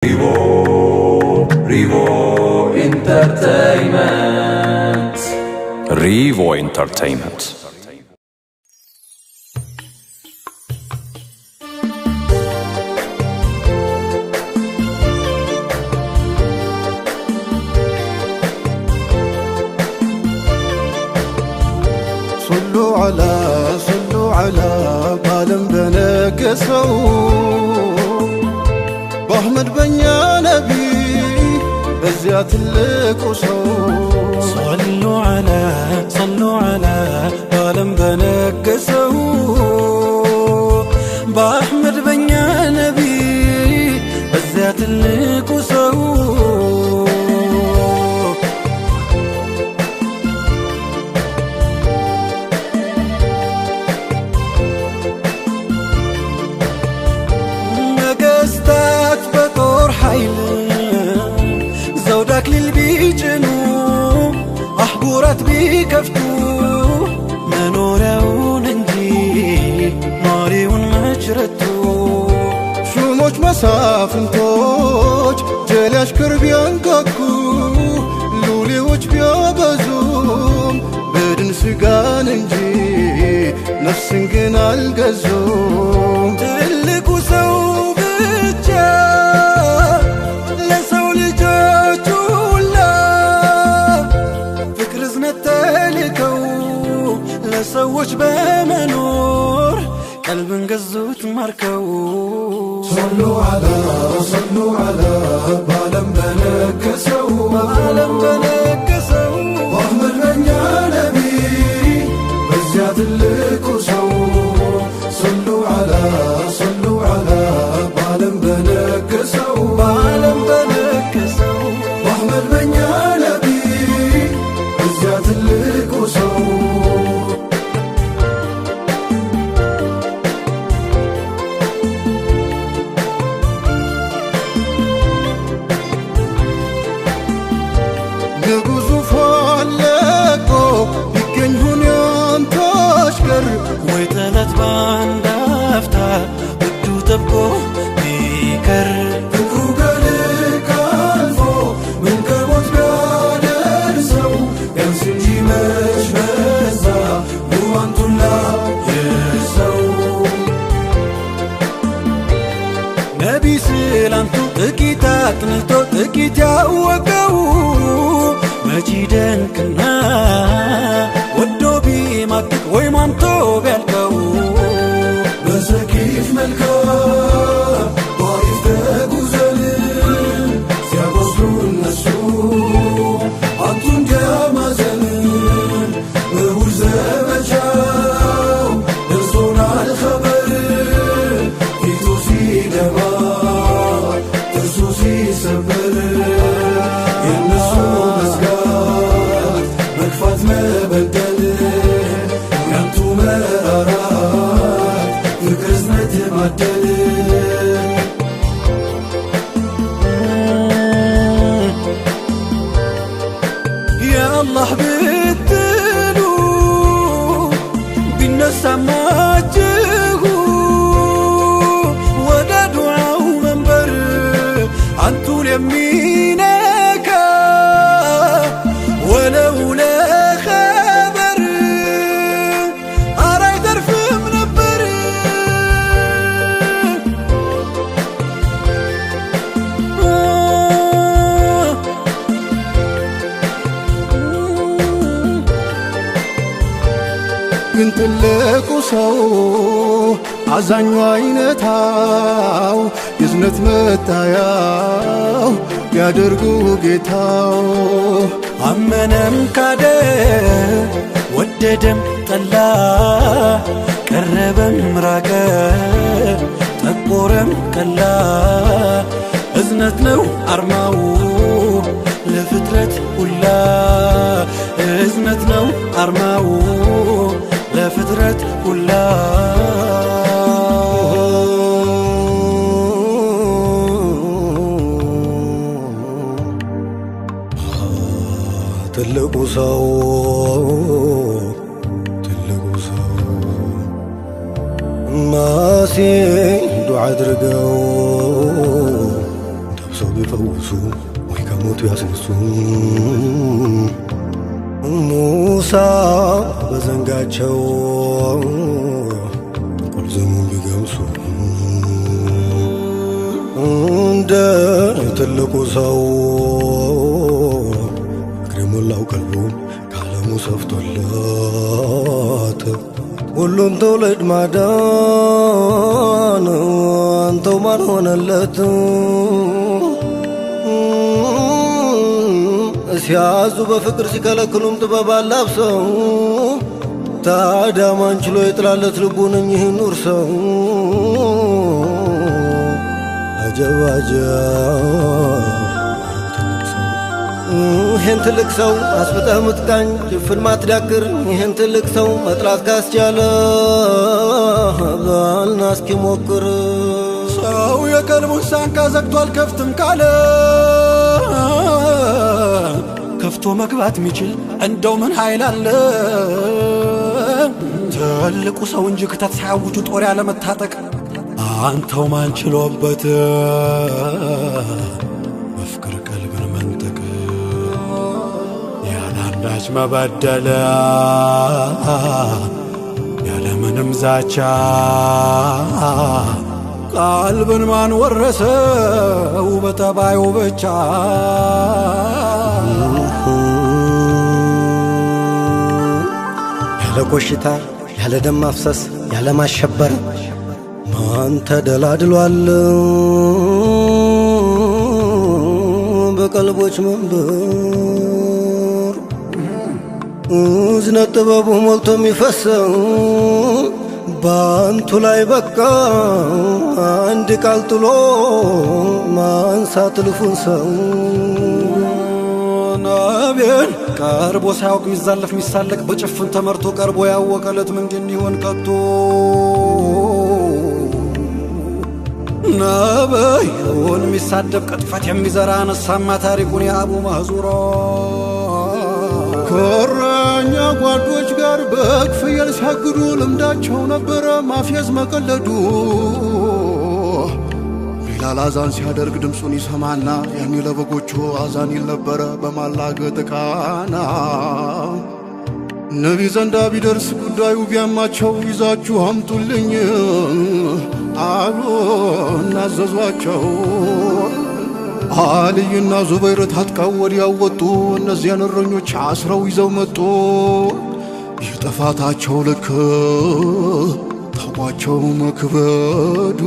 Rivo Entertainment. Rivo Entertainment. صلوا على صلوا على ባለም በነገሰው በአሕመድ በኛ ነቢ በዚያ ትልቁ ሰው። صلوا على صلوا على ባለም በነገሰው በአሕመድ በኛ ነቢ በዚያ ትልቁ ሰው። ነገስታት በጦር ኃይል ዘውድ አክሊል ቢጭኑ፣ አህጉራት ቢከፍቱ፣ መኖሪያውን እንጂ ኗሪውን መች ረቱ? ሹሞች መሳፍንቶች ጀሌ አሽከር ቢያንጋጉ፣ ሉሌዎች ቢያበዙም፣ በድን ስጋን እንጂ ነፍስን ግን አልገዙም። ትልቁ ሰው ብቻ ለሰው ልጆች ሁላ ፍቅር እዝነት ተልከው ለሰዎች በመኖር ቀልብን ገዙት ማርከው። صلوا على صلوا على ባለም በነገሰው በዓለም በነገሰው በአሕመድ በኛ ነቢ በዚያ ትልቁ ሰው። صلوا على صلوا على ባለም በነገሰው በዓለም በነገሰው በአሕመድ በኛ ነቢ በዚያ ትልቁ ሰው። ንጉሡ ዙፋን ለቆ ቢገኝ ሁን ያንተ አሽከር፣ ወይ ጠላት በአንድ አፍታ ውዱ ጠብቆ ቢቀር፣ ፍቅሩ ከልክ አልፎ ምን ከሞት ቢያደርሰው፣ ቢያንስ እንጂ መች በዛ ውባንቱላ የሰው። ነቢ ስላንቱ ጥቂት አጥንቶ ጥቂት ያወቀው መች ደንቅና ወዶ ቢማቅቅ ወይ ማምቶ ቢያልቀው። በሰኪፍ መልካም ጧሪፍ ተጉዘን ሲያቆስሉ እነሱ አንቱ እንዲያማዘን፣ እሁድ ዘመቻው ደርሶናል ኸበር፣ ፊቱ ሲደማ ጥርሱ ሲሰበር፣ የእነሱ መዝጋት መግፋት መበደል፣ ያንቱ መራራት ፍቅር እዝነት ማደል። የአላህ ብትሉ ቢነሳማችሁ ወደ ዱዓው መንበር አንቱን የሚነካ ወለው ለኸበር ኧረ አይተርፍም ነበር። ግን ትልቁ ሰው አዛኙ አይነታው የዝነት መታያው ያደርጉ ጌታው። አመነም ካደ፣ ወደደም ጠላ፣ ቀረበም ራቀ፣ ጠቆረም ቀላ፣ እዝነት ነው አርማው ለፍጥረት ሁላ። እዝነት ነው አርማው ለፍጥረት ሁላ። ትልቁ ሰው ትልቁ ሰው ማሴ ዱዓ አድርገው። ሰው ቢፈውሱ ወይ ከሞቱ ያስነሱ፣ ሙሳ በዘንጋቸው ቁልዝሙን ቢገምሱ፣ እንደ ትልቁ ሰው ፍቅር የሞላው ቀልቡ ከዓለሙ ሰፍቶለት ሁሉን ትውልድ ማዳን አንተው ማን ሆነለት? ሲያዙ በፍቅር ሲከለክሉም ጥበብ አላብሰው፣ ታዲያ ማን ችሎ የጥላለት ልቡን እኚህን ኑር ሰው? አጀብ አጀብ፣ ይህን ትልቅ ሰው አስፍጠህ ምትቃኝ ጭፍን ማትዳክር፣ ይህን ትልቅ ሰው መጥላት ካስቻለ ባልና እስኪሞክር። ሰው የቀልቡን ሳንቃ ዘግቷል ከፍትም ካለ፣ ከፍቶ መግባት የሚችል እንደው ምን ኃይል አለ? ትልቁ ሰው እንጂ ክተት ሳያውጁ ጦር ያለመታጠቅ አንተው ማን ችሎበት በፍቅር ቀልብን መንጠቅ? ያለ አንዳች መበደል ያለምንም ዛቻ ቀልብን ማን ወረሰው በጠባዩ ብቻ? ያለ ኮሽታ፣ ያለ ደም ማፍሰስ፣ ያለ ማሸበር ማን ተደላድሏል በቀልቦች መንበር? እዝነት ጥበቡ ሞልቶ የሚፈሰው በአንቱ ላይ በቃ አንድ ቃል ጥሎ ማንሳት ልፉን ሰው። ነቢን ቀርቦ ሳያውቅ የሚዛለፍ የሚሳለቅ፣ በጭፍን ተመርቶ ቀርቦ ያወቀለት ምንድን ይሆን ከቶ? ነብዩን የሚሳደብ ቅጥፈት የሚዘራ አነሳማ ታሪኩን የአቡ ማህዙራ። ከእረኛ ጓዶች ጋር በግ ፍየል ሲያግዱ ልምዳቸው ነበረ ማፌዝ መቀለዱ። ቢላል አዛን ሲያደርግ ድምፁን ይሰማና ያኔ ለበጎቹ አዛን ይል ነበረ በማላገጥ ቃና። ነቢ ዘንዳ ቢደርስ ጉዳዩ ቢያማቸው ይዛችሁ አምጡልኝ አሉ እናዘዟቸው። አልይና ዙበይር ታጥቀው ወዲያው ወጡ። እነዚያን እረኞች አስረው ይዘው መጡ። የጥፋታቸው ልክ ታውቋቸው መክበዱ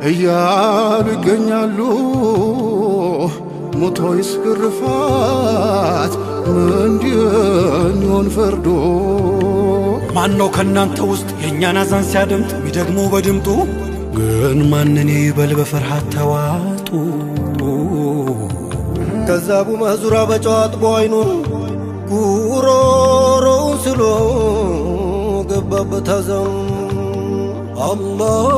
እያሉ ይገኛሉ። ሞቶይስ ግርፋት ምንድን ይሆን ፍርዱ? ማን ነው ከእናንተ ውስጥ የእኛን አዛን ሲያደምጥ ሚደግሞ በድምጡ? ግን ማንን ይበል በፍርሃት ተዋጡ። ከዛ አቡ መህዙራ በጨው አጥቦ አይኑን ጉሮሮውን ስሎ ገባበት ሐዘን። አላሁ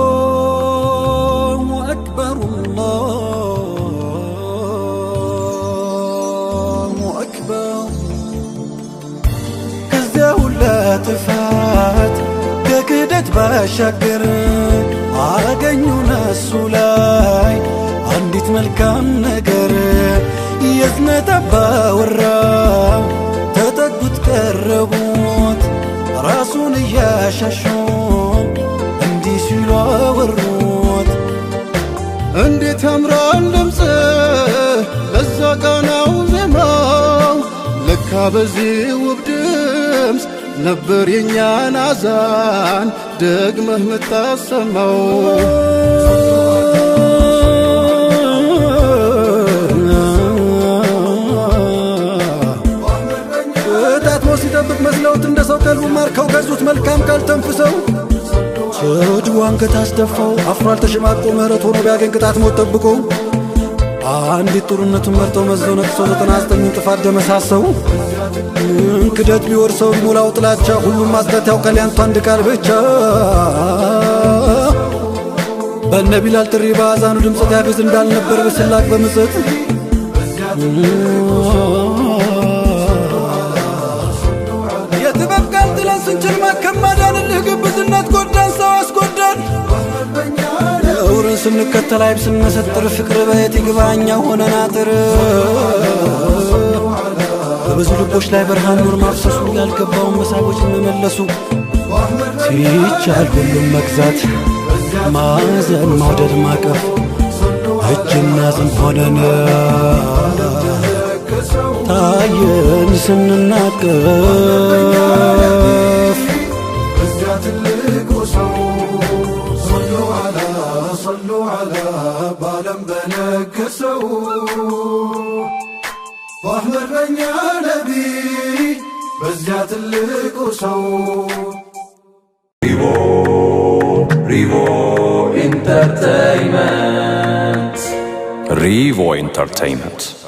አክበር፣ አላሁ አክበር። ከዚያ ሁላ ጥፋት ከክህደት ባሻገር አገኙ እነሱ ላይ አንዲት መልካም ነገር። የዝነት አባወራ ተጠጉት ቀረቡት፣ ራሱን እያሻሹ እንዲህ ሲሉ አወሩት። እንዴት ያምራል ድምፅ ለዛ ቃናው ዜማው፣ ለካ በዚህ ውብ ድምፅ ነበር የኛን አዛን ደግመህ ምታሰማው። ቅጣት ሞት ሲጠብቅ መስለውት እንደ ሰው ቀልቡ ማርከው ገዙት መልካም ቃል ተንፍሰው። ስድቡ አንገት አስደፋው፣ አፍሯል ተሸማቆ፣ ምህረት ሆኖ ቢያገኝ ቅጣት ሞት ጠብቆ። አንዲት ጥሩነቱን መርጠው መዘው ነቅሰው 99ኙን ጥፋት ደመሳሰው። ክደት ቢወርሰው ቢሞላው ጥላቻ ሁሉም ማጽዳት ያውቃል ያንቱ አንድ ቃል ብቻ። በነ ቢላል ጥሪ በአዛኑ ድምፀት ያፌዝ እንዳልነበር በስላቅ በምጸት። የጥበብ ቃል ጥለን ስንችል ማከም ማዳንልህ ግብዝነት ጎዳን፣ ሰው አስጎዳን። ነውርን ስንከተል አይብ ስንመሰጥር ፍቅር በየት ይግባኛ ሆነን አጥር። በብዙ ልቦች ላይ ብርሃን ኑር ማፍሰሱ፣ ያልገባውን መሳቦች መመለሱ፣ ሲቻል ሁሉም መግዛት፣ ማዘን፣ መውደድ፣ ማቀፍ፣ እጅና ዝም ሆነን ታየን ስንናቀፍ። በዚያ ትልቁ ሰው صلوا على صلوا على ባለም በነገሰው በአሕመድ በኛ ነቢ በዚያ ትልቁ ሰው። Revo Entertainment. Revo Entertainment.